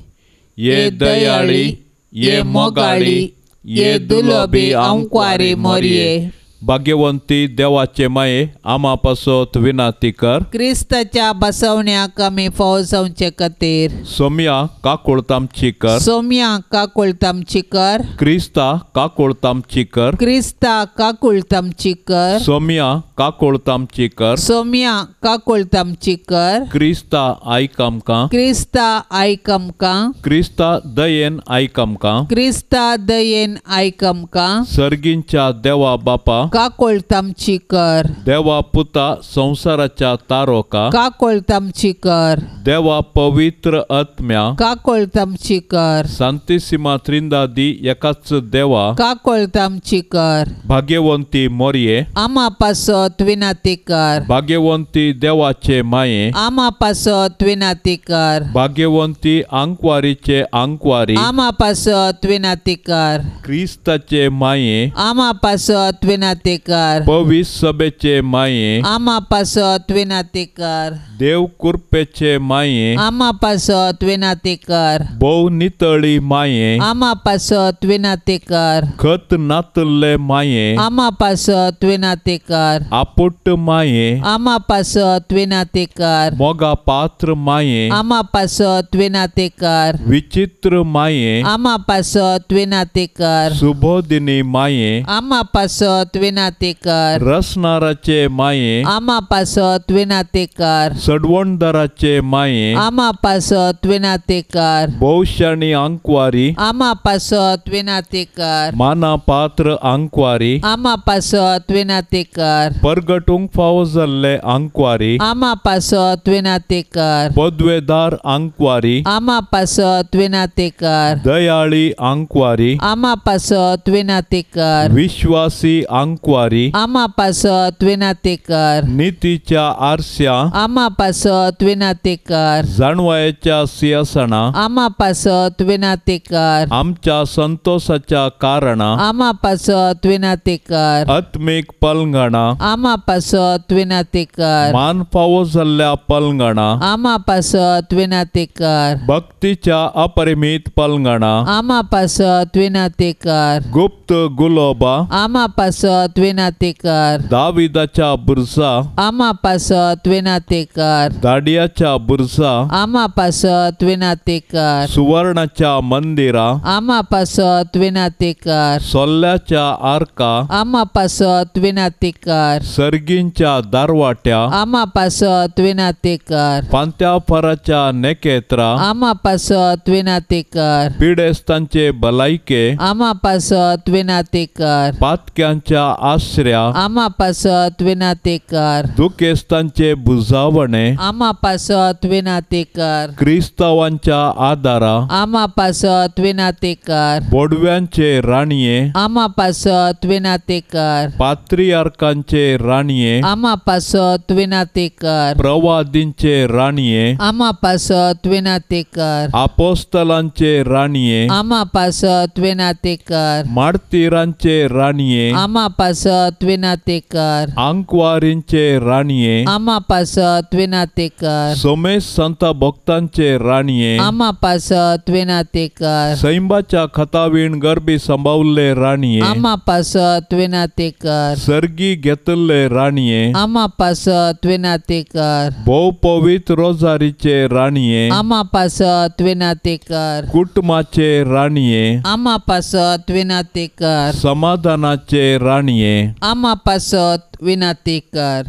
ये दयाळी, ये मोगाळी, ये दुलबी आंकवारी मोरये. भाग्यवंती देवाचे माये, आमा पासत विनंती कर. क्रिस्ताच्या बसवण्याक आमी फाव जावचे खातीर. सोम्या काकुळत आमची कर. सोम्या काकुळत आमची कर. क्रिस्ता काकुळत आमची कर. क्रिस्ता काकुळत आमची कर. सोम्या काकुळत आमची कर. सोम्या काकुळत आमची कर. क्रिस्ता आयक आमकां. क्रिस्ता आयक आमकां. क्रिस्ता दयेन आयक आमकां. क्रिस्ता दयेन आयक आमकां. सर्गींच्या देवा बापा काकुळत आमची कर. देवा पुता संवसाराच्या तारोका काकुळत आमची कर. देवा पवित्र आत्म्या काकोळत आमची कर. सांतिसिमा त्रिंदादी एकाच देवा काकोळत आमची कर. भाग्यवंती मोरये आमा पासत विनाती कर. भाग्यवंती देवाचे माये आमा पासत विनाती कर. भाग्यवंती आंकवारीचे आंकवारी आमा पासत विनाती कर. क्रिस्ताचे माये आमा पासत विनाती कर. पवित्र सभेचे माये आमा पासत विनाती कर. देव कृपेचे माये आमा पासत विनाती कर. भोव नितळी माये आमा पासत विनाती कर. खत नातल्ले माये आमा पासत विनाती कर. आपुट माये आमा पासत विनाती कर. मोगा पात्र माये आमा पासत विनाती कर. विचित्र माये आमा पासत विनाती कर. सुबोधिनी माये आमा पासत विनाती कर. रसनाराचे माये आमा पासत विनाती कर. सडवणदाराचे माये आमा पासत विनाती कर. भोवशाणी आंकवारी आमा पासत विनाती कर. माना पात्र आंकवारी आमा पासत विनाती कर. परगटूंक फावो जाल्ले आंकवारी आमा पासत विनाती कर. पदवेदार आंकवारी आमा पासत विनाती कर. दयाळी आंकवारी आमा पासत विनाती कर. विश्वासी आंकवारी आमा पासत विनाती कर. नितीच्या आरस्या आमा पासत विनाती कर. जाणवायेच्या सिंहासना आमा पासत विनाती कर. आमच्या संतोषाच्या कारणा आमा पासत विनाती कर. आत्मीक पलंगणा आमा पासत विनाती कर. मान फावो जाल्ल्या पलंगणा आमा पासत विनाती कर. भक्तीच्या अपरिमित पलंगणा आमा पासत विनाती कर. गुप्त गुलोबा आमा पासत विनाती कर. दाविदाच्या बुरसा आमा पासत विनाती कर. दाडियाच्या बुरसा आमा पासत विनाती कर. सुवर्णाच्या मंदिरा आमा पासत विनाती कर. सोल्ल्याच्या आर्का आमा पासत विनाती कर. सर्गींच्या दारवाट्या आमा पासत विनाती कर. पांत्याफराच्या नेकेत्रा आमा पासत विनाती कर. पिडेस्तांचे भलायके आमा पासत विनाती कर. पातक्यांच्या आश्र्या आमा पासत विनाती कर. दुखेस्तांचे बुजावणे आमा पासत विनाती कर. क्रिस्तावांच्या आदारा आमा पासत विनाती कर. बोडव्यांचे राणये आमा पासत विनाती कर. पात्रियार्कांचे राणये आमा पासत विनाती कर. प्रवादींचे राणये आमा पासत विनाती कर. आपोस्तलांचे राणये आमा पासत विनाती कर. मार्तीरांचे राणये आमा पासत विनाती कर. आंकवारींचे राणये आमा पासत विनाती कर. सोमेश संत भक्तांचे राणये आमा पासत विनाती कर. सैंबाच्या खतावीण गर्भी संभावल्ले राणये आमा पासत विनाती कर. सर्गी घेतल्ले राणये आमा पासत विनाती कर. भोव पवित्र रोजारीचे राणये आमा पासत विनाती कर. कुटुंबाचे राणये आमा पासत विनाती कर. समाधानाचे राणये आमा पासत विनाती कर.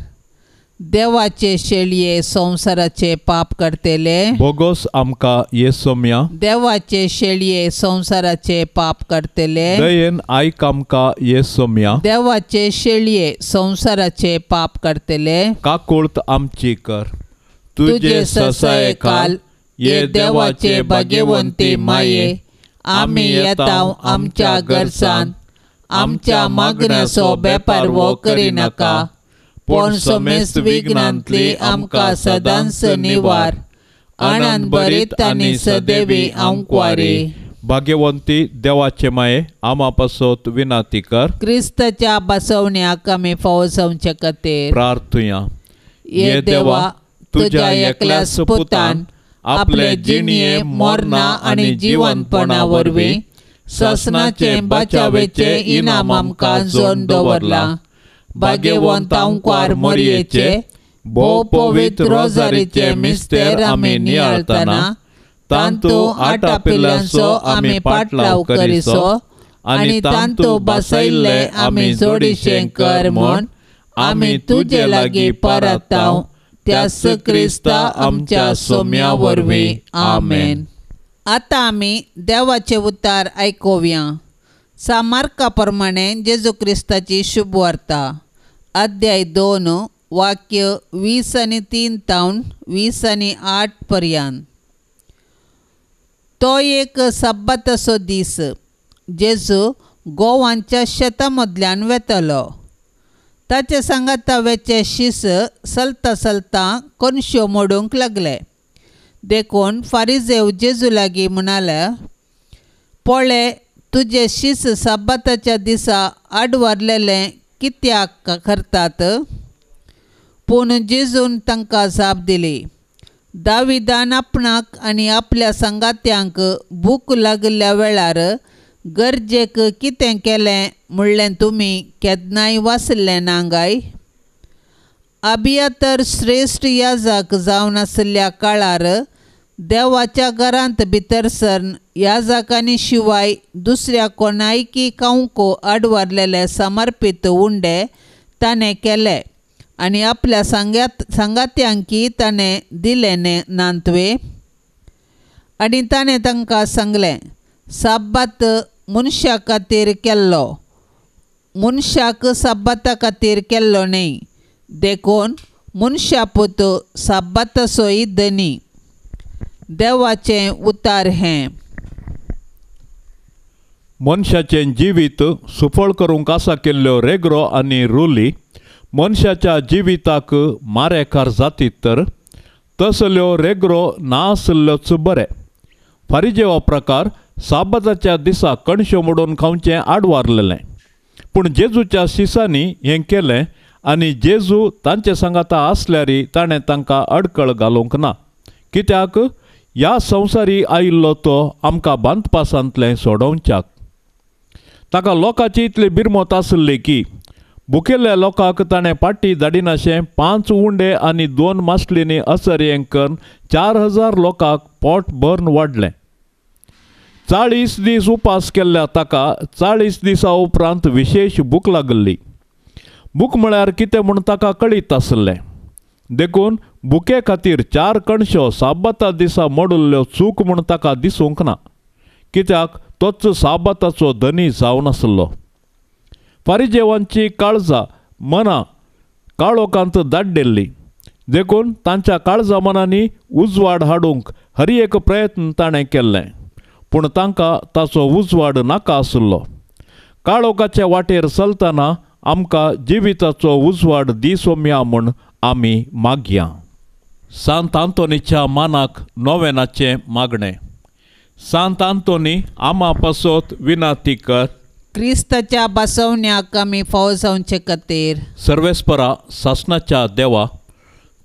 देवाचे शेळये संवसाराचे पाप करतले बोगोस आमकां येसोम्या. देवाचे शेळये संवसाराचे पाप करतले दयेन आयक आमकां येसोम्या. देवाचे शेळये संवसाराचे पाप करतले काकुळत आमची कर. तुझे ससायेखाल ये देवाचे भाग्यवंती माये आमी येता आमच्या घरसान आमच्या मागण्याचो बेपारवो करिनाका पूण समेस्त विघ्नांतली आमकां सदांच निवार. आनंद भरीत आनी सदैवी आंकवारी. भाग्यवंती देवाचे माये आमा पासत विनाती कर. क्रिस्ताच्या बसवण्याक आमी फावो जावचे खातीर प्रार्थुया. ये देवा तुज्या एकल्या पुतान आपले जिणये मरणा आनी जिवंतपणा वरवीं ससनाचे बचावेचे इनाम आमकां जोडून दवरलां. भाग्यवंत आंकवार मोरयेचे भोव पवित्र रोजारीचे मिस्तेर आमी नियाळतना तांतू आटापिल्ल्यांचो आमी पाटलाव करिसो आनी तांतू बसयल्ले आमी जोडीशें कर म्हूण आमी तुजे लागीं परताव त्याच क्रिस्ता आमच्या सोम्या वरवीं. आमेन. आतां आमी देवाचे उतार आयकुया. सामार्का प्रमाणे जेजू क्रिस्ताची शुभवार्ता अध्याय 2 वाक्य 23 तावन 28 पर्यंत. तो एक सब्बाताचो दीस. जेजू गोवांच्या शेता मदल्यान वेतलो. ताचे सांगाता वेचे शीस चलता चलता कोनश्यो मोडूंक लागले. देखून फारिजेव जेजू लागीं म्हणाले, पळे तुजे शीस सब्बाताच्या दिसा आडवारलेले कित्याक करतात? पूण जेजून तांकां जाप दिली, दाविदान आपणाक आनी आपल्या सांगात्यांक भूक लागिल्ल्या वेळार गरजेक कितें केलें म्हणलें तुमी केन्नाय वाचलें ना काय? अबियातर श्रेश्ठ याजक जावन आशिल्ल्या काळार देवाच्या घरांत भितर सरन याजकांनी शिवाय दुसऱ्या कोणायकी खावंक आडवारलेले समर्पीत उंडे ताणें केले आनी आपल्या सांगात्यांकी ताणें दिले नांतवे. आनी ताणें तांकां सांगलें, सब्बात मनशा खातीर केल्लो, मनशाक सब्बाता खातीर केल्लो न्हय. देखून मनशा पूत सब्बाताचोय धनी. देवाचें उतार हें. मनशाचें जिवीत सुफळ करूंक आसा केल्ल्यो रेगरो आनी रुली मनशाच्या जिविताक मारेकार जातीत तर तसल्यो रेगरो ना आसल्ल्योच बरें. फारिजेवा प्रकार साबाताच्या दिसा कणश्यो मोडून खावचें आडवारलेलें, पूण जेजूच्या शिसांनी हें केलें आनी जेजू तांचे सांगाता आसल्यारी ताणें तांकां अडकळ घालूंक ना. कित्याक ह्या संवसारी आयिल्लो तो आमकां बांदपासांतलें सोडोवच्याक. ताका लोकांची इतली बिरमत आसली की भुकेल्ल्या लोकांक ताणें पाटी धाडिनाशें 5 उंडे आनी 2 मासलींनी असरयें करून 4000 लोकांक पोट भरून वाडलें. 40 दीस उपास केल्ल्या ताका 40 दिसां उपरांत विशेश भूक लागली. भूक म्हळ्यार कितें म्हूण ताका कळीत आसलें. देखून भुके खातीर 4 कणश्यो साबाता दिसा मोडिल्ल्यो चूक म्हूण ताका दिसूंक ना, कित्याक तोच साबाताचो धनी जावन आसलो. फारिजेवांची काळजां मनां काळोखांत दाड्डेल्ली, देखून तांच्या काळजा मनांनी उजवाड हाडूंक हर एक प्रयत्न ताणें केल्लें, पूण तांकां ताचो उजवाड नाका आसलो. काळोखाचे वाटेर चलतना आमकां जिविताचो उजवाड दी सोम्या म्हूण आमी मागया. सांत आंतोनीच्या मानाक नोवेनाचें मागणें. सांत आंतोनी आमा पासत विनाती कर. क्रिस्ताच्या बसवण्याक आमी फावो जावचे खातीर. सर्वेस्परा सासणाच्या देवा,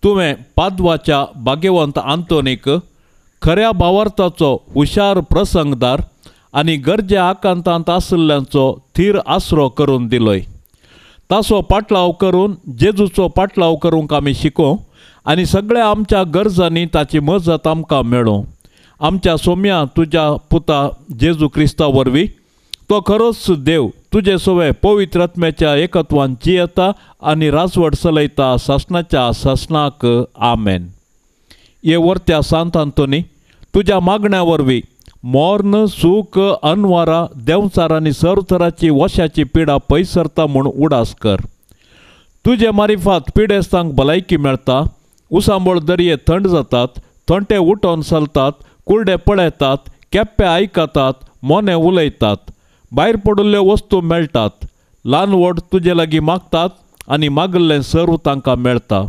तुवें पादवाच्या भाग्यवंत आंतोनीक खऱ्या भावार्थाचो हुशार प्रसंगदार आनी गरजे आकांतांत आशिल्ल्यांचो थीर आसरो करून दिलोय. ताचो पाटलाव करून जेजूचो पाटलाव करूंक आमी शिकों आनी सगळ्या आमच्या गरजांनी ताची मजत आमकां मेळूं. आमच्या सोम्या तुज्या पुता जेजू क्रिस्ता वरवीं तो खरोच देव तुजे सवे पवित्र आत्म्याच्या एकत्वान जियेता आनी राजवट चलयता सासणाच्या सासणाक. आमेन. हे वर्त्या सांत आंतोनी, तुज्या मागण्या वरवीं मोर्न सूख अनवारा देंवचार आनी सर्व तराची वशाची पिडा पयस सरता म्हूण उडास कर. तुजे मारिफात पिडेस्तांक भलायकी मेळटा, उसांबळ दर्ये थंड जातात, थोंटे उठोवन चलतात, कुर्डे पळयतात, केप्पे आयकतात, मोने उलयतात, भायर पडिल्ल्यो वस्तू मेळटात, ल्हान व्हड तुजे लागीं मागतात आनी मागिल्लें सर्व तांकां मेळटा.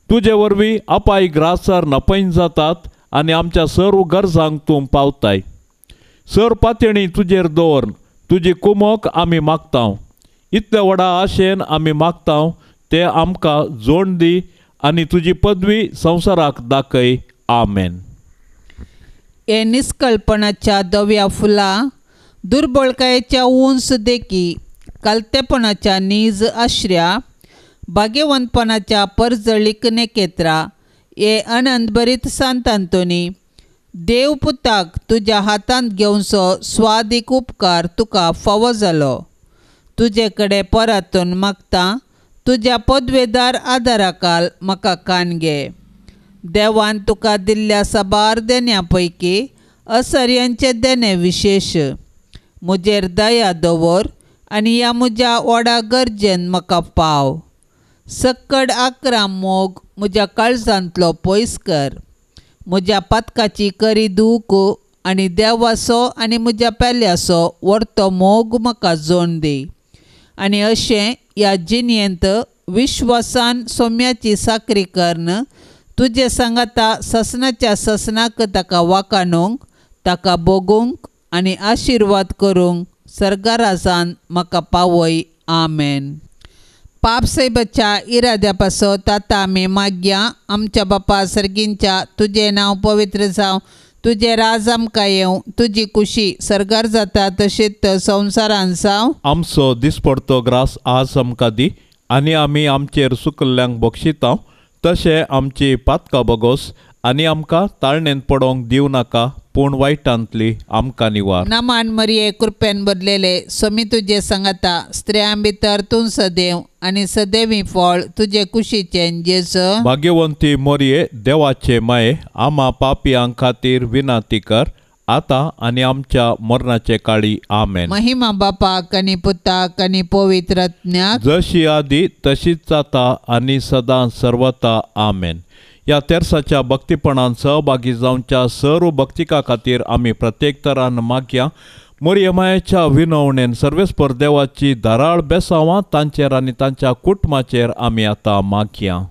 तुजे वरवीं अपाय ग्रासार नपैन जातात आनी आमच्या सर्व गरजांक तूं पावताय. सर पातणी तुजेर दवरन तुजी कुमक आमी मागता. इतल्या व्हडा आशेन आमी मागता ते आमकां जोड दी आनी तुजी पदवी संवसाराक दाखय. आमेन. हे निस्कळपणाच्या धव्या फुलां, दुर्बळकायेच्या उंच देखी, कालतेपणाच्या नीज आश्र्या, भाग्यवंतपणाच्या परजळीक नेकेत्रा, हे आनंदभरीत सांत आंतोनी, देव पुताक तुज्या हातांत घेवचो स्वादीक उपकार तुका फावो जालो. तुजे कडेन परतून मागता, तुज्या पदवेदार आदाराकाल म्हाका कान घे. देवान तुका दिल्ल्या साबार देण्या पैकी असर्यांचे देणे विशेश. म्हजेर दया दवर आनी ह्या म्हज्या व्हडा गरजेन म्हाका पाव. सक्कड आक्राम मोग म्हज्या काळजांतलो पयस कर. म्हज्या पातकाची करी दूख आनी देवाचो आनी म्हज्या पेल्याचो व्हरतो मोग म्हाका जोण दी. आनी अशें ह्या जिणेंत विश्वासान सोम्याची साकरी करून तुजे सांगाता ससनाच्या ससनाक ताका वाकाणूंक, ताका भोगूंक आनी आशिर्वाद करूंक सर्गाराजान म्हाका पावय. आमेन. पाप सायबाच्या इराद्या पासत आतां आमी मागया. आमच्या बापा सर्गींच्या, तुजें नांव पवित्र जावं, तुजें राज आमकां येवं, तुजी कुशी सर्गार जाता तशीच संवसारान जावं. आमचो दिसपडतो ग्रास आज आमकां दी आनी आमी आमचेर सुकल्ल्यांक बक्षिता तशें आमची पातकां बगोस आनी आमकां ताळणेंत पडोवंक दिवं नाका, पूण वायटांतली आमकां निवार. नमान मरिये, कृपेन भरलेले, स्वामी तुजे सांगाता, स्त्रियां भितर तूं सदैव आनी सदैवी फळ तुजे कुशीचें जेजू. भाग्यवंती मरिये, देवाचे माये, आमा पापयां खातीर विनंती कर, आतां आनी आमच्या मरणाचे काळी. आमेन. महिमा बापाक आनी पुताक आनी पवित्र आत्म्याक, जशी आदी तशीच जाता आनी सदां सर्वता. आमेन. ह्या तेर्साच्या भक्तीपणान सहभागी जावच्या सर्व भक्तिका खातीर आमी प्रत्येक तरान मागया. मोरये मायेच्या विनवणेन सर्वेस्पर देवाची धाराळ बेसांवां तांचेर आनी तांच्या कुटुंबाचेर आमी आतां मागया.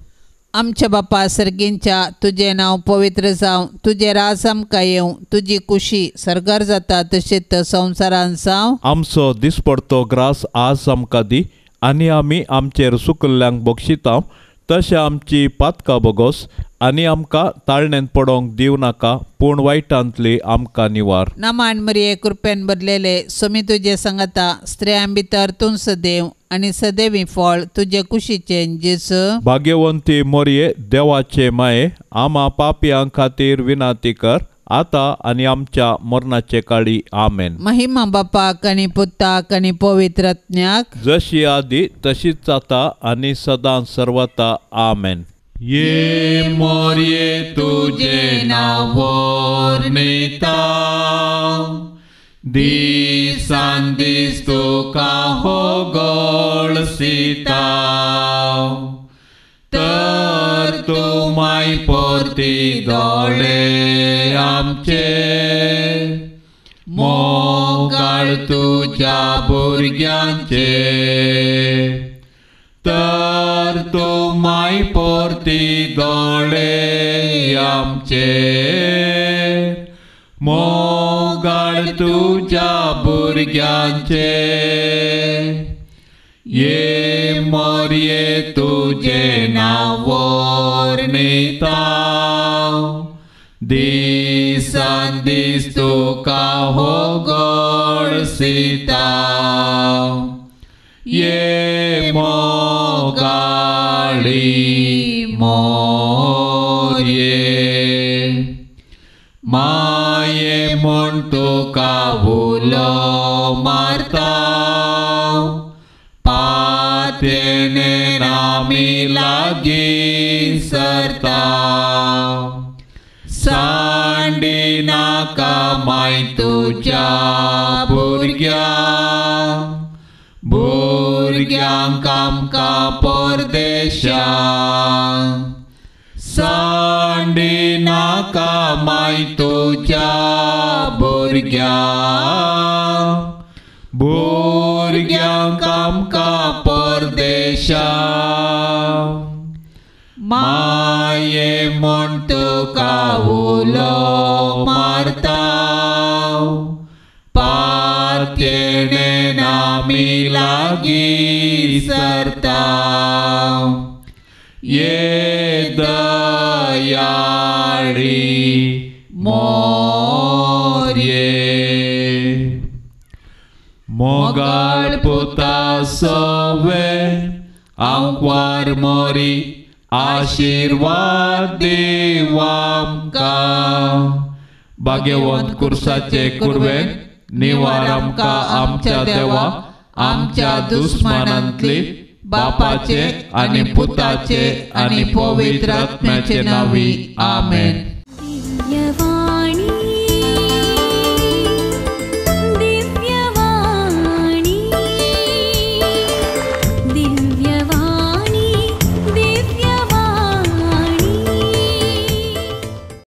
आमच्या बापा सर्गींच्या, तुजें नांव पवित्र जावं, तुजें राज आमकां येवं, तुजी कुशी सर्गार जाता तशीच संवसारान जावं. आमचो दिसपडतो ग्रास आज आमकां दी आनी आमी आमचेर सुकल्ल्यांक बक्षिता तशें आमची पातकां बगोस आनी आमकां ताळणेंत पडोवंक दिवं नाका, पूण वायटांतली आमकां निवार. नमान मरिये, कृपेन भरलेले, स्वामी तुजे सांगाता, स्त्रियां भितर तूं सदैव आनी सदैवी फळ तुजे कुशीचें जेजू. भाग्यवंती मरिये, देवाचे माये, आमा पापयां खातीर विनंती कर, आतां आनी आमच्या मरणाचे काळी. आमेन. महिमा बापाक आनी पुताक आनी पवित्र आत्म्याक, जशी आदी तशीच जाता आनी सदां सर्वता. आमेन. ये मोरये तुझे नांव वर्णिता, दिसान दीस तुका हो गळसिता, तर तूं माय परती दोळे आमचे, मोगाळ तुज्या भुरग्यांचे, तर तूं माय परती दोळे आमचे, मोगाळ तुज्या भुरग्यांचे. ये मोरये तुझे नांव वर्णिता, दिसान दीस तुका हो गळसिता, ये मोगाळी मोरये, माये म्हूण तुका उलो मारता, पातेणे आमी लागीं सरता, सांडी नाका माय तुज्या भुरग्यांक, भुरग्यांक आमकां परदेशांक, सांडी नाका माय तुज्या भुरग्यांक, भुरग्यांक आमकां परदेशांक, माये म्हूण तुका उलो मारता, पातयेणेन आमी लागीं सरता, ये दयाळी मोरये. मोगाळ पुता सवे आंकवार मोरी, आशिर्वाद दीव आमकां. भाग्यवंत कुर्साचे कुर्वेन निवार आमकां आमच्या देवा, आमच्या दुस्मानांतली, बापाचे आनी पुताचे आनी पवित्र आत्म्याचे नांवी. आमेन.